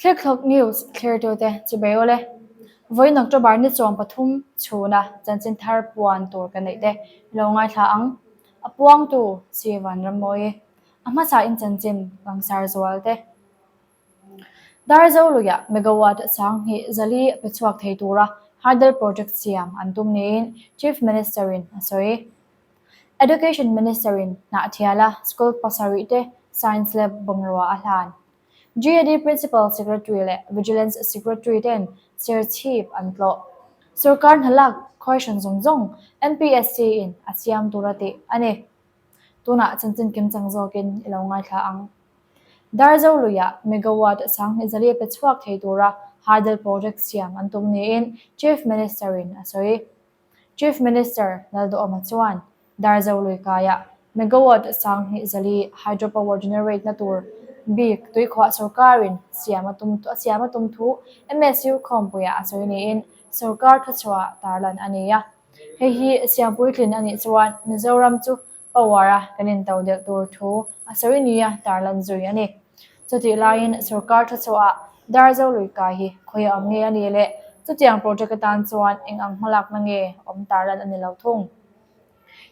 Thlikthlawk News thlirtute chibei awle. Vawiin October ni 13 chhuna chanchin thar puan tur ka neih te i lo ngaithla ang. A puangtu Chi Vanrammawi. A hmasa in chanchin langsar zual te. Darzo luiah megawatt 2004 pe chhuak thei tura hydel project siam an tum niin Chief Minister in a sawi. Education Minister in Hnahthiala school pasarih te science lab bungrua a hlan. GAD Principal Secretary leh Vigilance Secretary ten Serchhip an tlawh. Sorkar hnalak khawi hran zawng zawng MPSC in a siam tura tih a ni. Tunah chanchin kimchang zawkin i lo ngaithla ang. Darzo luiah megawatt 2400 pe chhuak thei tura hydel project siam an tum niin Chief Minister in a sawi. Chief Minister Lalduhawma chuan Darzo lui kaiah megawatt 2400 hydropower generate na tur bik tuikhuah sorkarin siam a tum a siam a tum thu MSU khawmpuiah a sawi niin sorkar thuchhuah tarlan a ni a. Hei hi siam puitlin a nih chuan Mizoram chu power a kan into delh tur thu a sawi nia tarlan zui a ni. Chutih laiin sorkar thuchhuah Darzo lui kai hi khawi a awm nge a nih leh chutiang project atan chuan eng ang hmalakna nge awm tarlan a ni lo thung.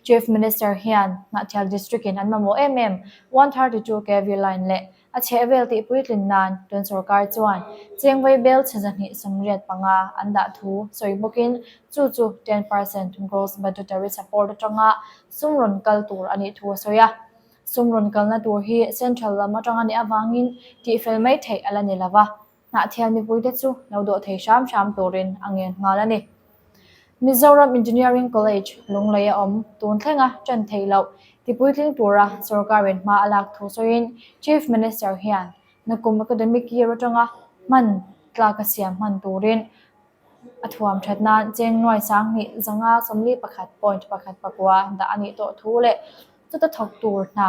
Chief Minister hian Hnahthial District in an mamawh em em 132 kv line leh A chhehvel tih puitlin nan tun sorkar chuan chengvei bel chhe 285 an dah thu sawi bawkin chu chu 10% gross budgetary support atanga sum rawn kal tur a nih thu a sawi a. Sum rawn kalna tur hi central lam atang a nih avangin tihfel mai theih a la ni lo va. Hnahthial mipuite chu lo dawh thei hram hram turin a ngen nghal a ni. Mizoram Engineering College, Lunglei a awm tun thlenga ṭan theih loh tipuitling tura sorkarin hma a lak thu sawiin Chief Minister hian nakum academic year atanga hman tlak a siam hman turin A thuam that nan cheng nuai 2541.19 dah a nih tawh thu leh chuta thawk tur hna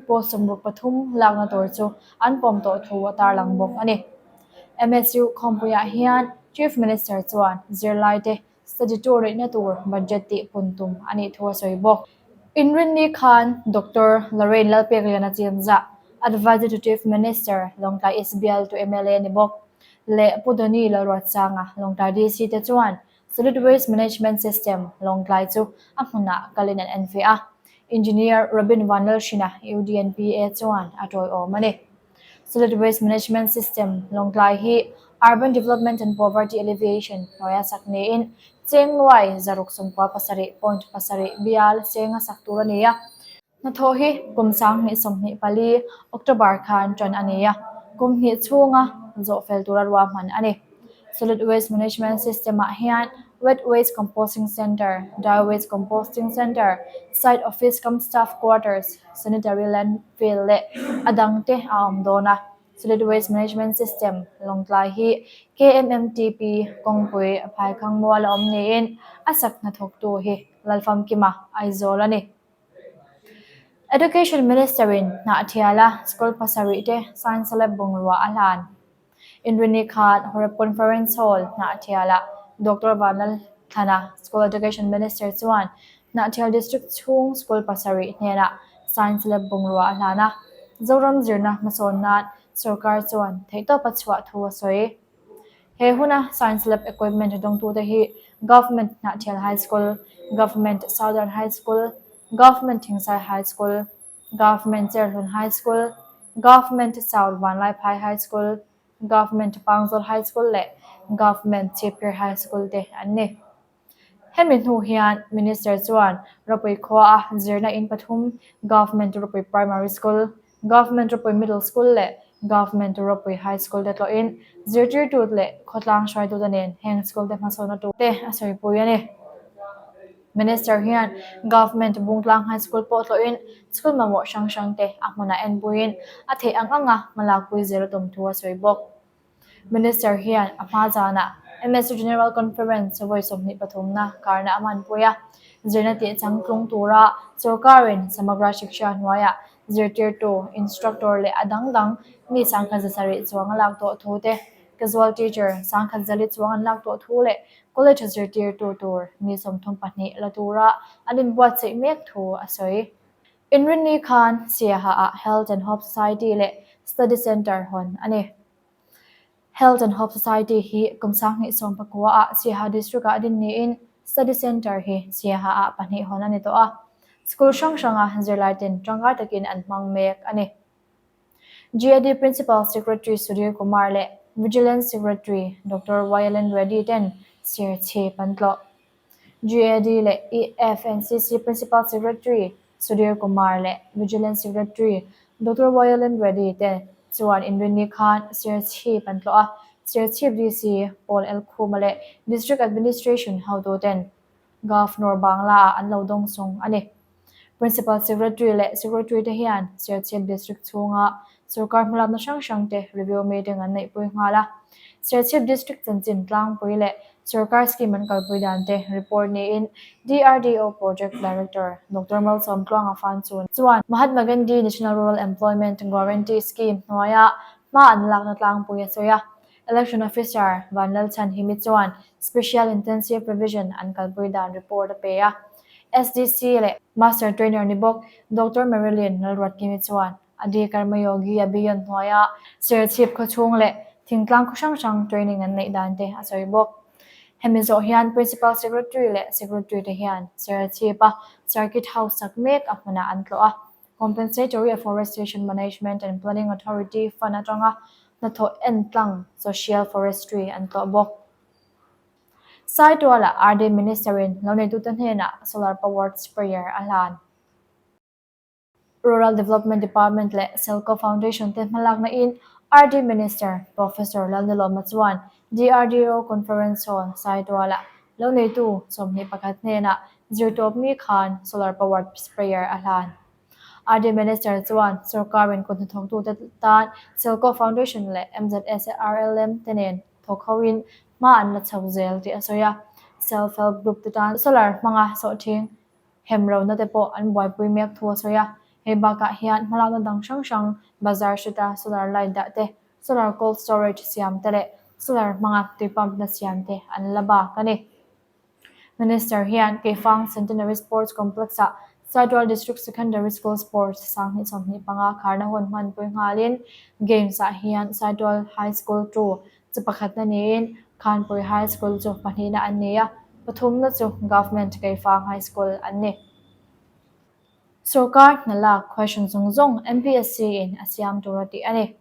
post 63 lakna tur chu an pawm tawh thu a tarlang bawk a ni. MSU khawmpuiah hian Chief Minister chuan zirlaite study tour neihna tur budget tih pun tum a nih thu a sawi bawk. Inrinni khan Doctor Lorraine Lalpekliana Chinzah, Adviser to Chief Minister, Lawngtlai East bialtu mla ni bawk. leh Pu Doni Lalruatsanga, Lawngtlai DC te chuan Solid Waste Management System, Lawngtlai chu a hmunah kalin an en ve a. Engineer Robin Vanlalhrina, UDNPA chuan a tawiawm a ni. Solid Waste Management System, Lawngtlai hi Urban Development and Poverty Alleviation hnuaia sak niin cheng nuai 697.7 bial senga sak tur a ni a. Hnathawh hi kum 2024 October khan ṭan a ni a, kum hnih chhunga zawh fel tura ruahman a ni. Solid Waste Management System-ah hian Wet Waste Composting Centre, Dry Waste Composting Centre, Site Office cum Staff Quarters, Sanitary Landfill leh a dangte a awm dawn a. Solid Waste Management System Lawngtlai hi KMMTP kawngpui Phaikhang mual a awm niin a sak hnathawktu hi Lalfamkima Aizawl a ni. Education Minister in Hnahthiala school pasarih te Science Lab bungrua a hlan. Inrini khan Horeb Conference Hall, Hnahthialah Doctor Vanlalthlana, School Education Minister chuan Hnahthial District chhung school pasarih hnenah Science Lab bungrua a hlan a, Zoram zirna hmasawn nan sorkar chuan theihtawpa chhuah thu a sawi. He huna Science Lab equipment dawngtute hi Government Hnahthial High School, Government Southern High School, Government Thingsai High School, Government Cherhlun High School, Government South Vanlaiphai High School, Government Pangzawl High School leh Government Chhipphir High School te an ni. Hemi hnu hian Minister chuan Ropui khuaa zirna in pathum Government Ropui Primary School, Government Ropui Middle School leh Government Ropui High School te tlawhin zirtirtu leh khawtlang hruaitute nen heng school te hmasawnna tur te a sawipui a ni. Minister hian Government Bungtlang High School pawh tlawhin school mamawh hrang hrang te a hmunah enpuiin a theih ang anga hmalakpui zel a tum thu a sawi bawk. Minister hian a hma zanah MSU General Conference vawi 23 na karna a hmanpui a, zirna tih changtlung tura sorkarin Samagra Shiksha hnuaiah zirtirtu, instructor leh a dang dang mi 170 chuang a lak tawh thu te, casual teacher 140 chuang an lak tawh thu leh college zirtirtu tur mi 32 la tura an inbuatsaih mek thu a sawi. Inrinni khan Siaha-ah Health and Hope Society leh Study Centre hawn a ni. Health and Hope Society hi kum 2019 ah Siaha District ah din niin Study Centre hi Siaha ah pahnih hawn a ni tawh a. School hrang hranga zirlai ten tangkai takin an hmang mek a ni. GAD Principal Secretary Sudhir Kumar leh Vigilance Secretary Doctor YLN Reddy ten Serchhip an tlawh. GAD leh EFNCC Principal Secretary Sudhir Kumar leh Vigilance Secretary Doctor YLN Reddy te chuan inrinni khan Serchhip an tlawh a, Serchhip DC Paul L Khuma leh District Administration hotuten Governor Bangla-ah an lo dawngsawng a ni. Principal Secretary leh Secretary te hian Serchhip District chhunga sorkar hmalakna hrang hrang te review meeting an neihpui nghal a. Serchhip District chanchin tlangpui leh sorkar scheme an kalpui dan te report niin DRDO Project Director Doctor Malsawm Tluanga Fanchun chuan Mahatma Gandhi National Rural Employment Guarantee Scheme hnuaia hma an lakna tlangpui a sawi a. Election Officer Vanlalchhan Himi chuan Special Intensive Revision an kalpui dan report a pe a. SDC leh Master Trainer ni bawk Doctor Marilyn Lalruatkimi chuan Adi Karmayogi Abhiyan hnuaia Serchhip khawchhung leh thingtlang khaw hrang hrang training an neih dan te a sawi bawk. Hemi zawh hian Principal Secretary leh Secretary te hian Serchhip-a Circuit House sak mek a hmunah an tlawh a. Compensatory Afforestation Management and Planning Authority fund atanga hnathawh entlang Social Forestry an tlawh bawk. Saitualah RD Minister-in loneitute hnenah Solar Powered Sprayer a hlan. Rural Development Department leh Selco Foundation te hmalakna in RD Minister Professor Lalnilawma chuan DRDO Conference Hall Saitualah loneitu 21 hnenah zirtawp mi khan Solar Powered Sprayer a hlan. RD Minister chuan sorkarin kut hnathawktute tan Selco Foundation leh MZSRLM te nen thawk hoin hma an la chho zel tih a sawi a. Self Help Group te tan solar hmanga sawhthing hem lohna te pawh an buaipui mek thu a sawi a. Hei bakah hian hmalakna dang hrang hrang bazar hrita solar light dah te, solar cold storage siam te leh solar hmanga tui pump na siam te an la bak a ni. Minister hian Keifang Centenary Sports Complex-ah Saitual District Secondary School Sports 2025 kharna hun hmanpui nghalin Games-ah hian Saitual High School tu chu pakhatna niin Khanpui High School chu pahnihna an ni a, pathumna chu Government Keifang High School an ni. Sorkar hna lak question zawng zawng MPSC-in a siam tur a tih a ni.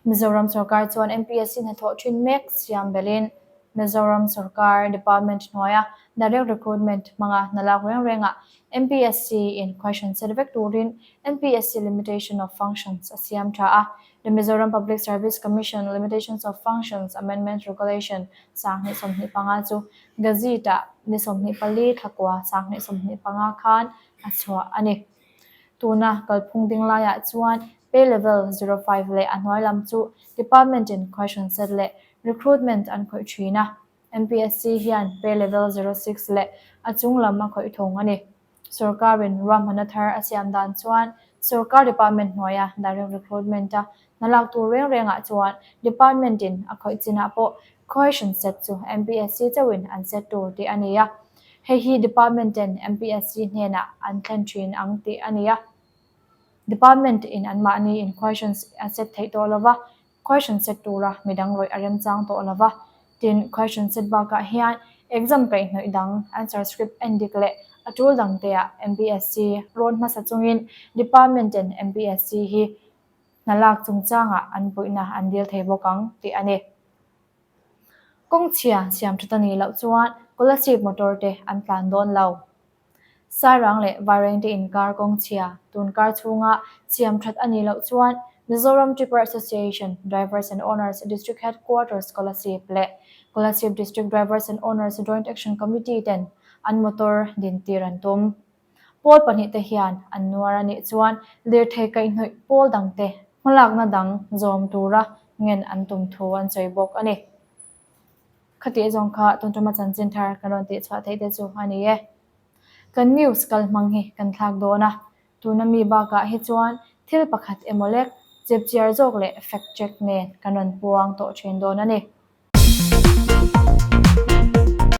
Mizoram sorkar chuan MPSC hnathawh thin mek siam belhin Mizoram sorkar department hnuaia direct recruitment hmanga hna lak reng rengah MPSC in question set vek turin MPSC Limitation of Functions a siam tha a. The Mizoram Public Service Commission Limitations of Functions Amendment Regulation 2025 chu Gazette-ah ni 24 thlakua 2025 khan a chhuah a ni. Tuna kalphung ding laiah chuan Pay level 05 leh a hnuai lam chu Department in question set leh recruitment an khawih thin a, MPSC hian pay level 06 leh a chung lam a khawih thung a ni. Sorkarin ruahmanna thar a siam dan chuan sorkar department hnuaia direct recruitment a hna lak tur reng rengah chuan department in a khawih chinah pawh question set chu MPSC chauhin an set tur tih a ni a. Hei hi department ten MPSC hnenah an thlen thin ang tih a ni a. Department in anmahni in questions a set theih tawh lova, question set tura midang rawih a remchang tawh lova. Tin, question set bakah hian exam kaihhnawih dang answer script en dik leh a tul dang te ah MPSC rawn hmasa chungin Department ten MPSC hi hna lak chungchangah an puihna an dil thei bawk ang tih a ni. Kawng chhia siam that a nih loh chuan Kolasib motor te an tlan dawn lo. Sairang leh Vairengte inkar kawng chhia tun kar chhunga siam that a nih loh chuan Mizoram Tipper Association Drivers and Owners District Headquarters Kolasib leh Kolasib District Drivers and Owners Joint Action Committee ten an motor dintir an tum. Pawl pahnihte hian an nuar a nih chuan lirthei kaihhnawih pawl dangte hmalakna dang zawm tura ngen an tum thu an sawi bawk a ni. Khatih zawng kha tun tuma chanchin thar kan rawn tih chhuah theih te chu a ni e. Kan news kal hmang hi kan thlak dawn a, tuna mi bakah hi chuan thil pakhat emaw lek chipchiar zawk leh fact check nen kan rawn puang tawh thin dawn a ni.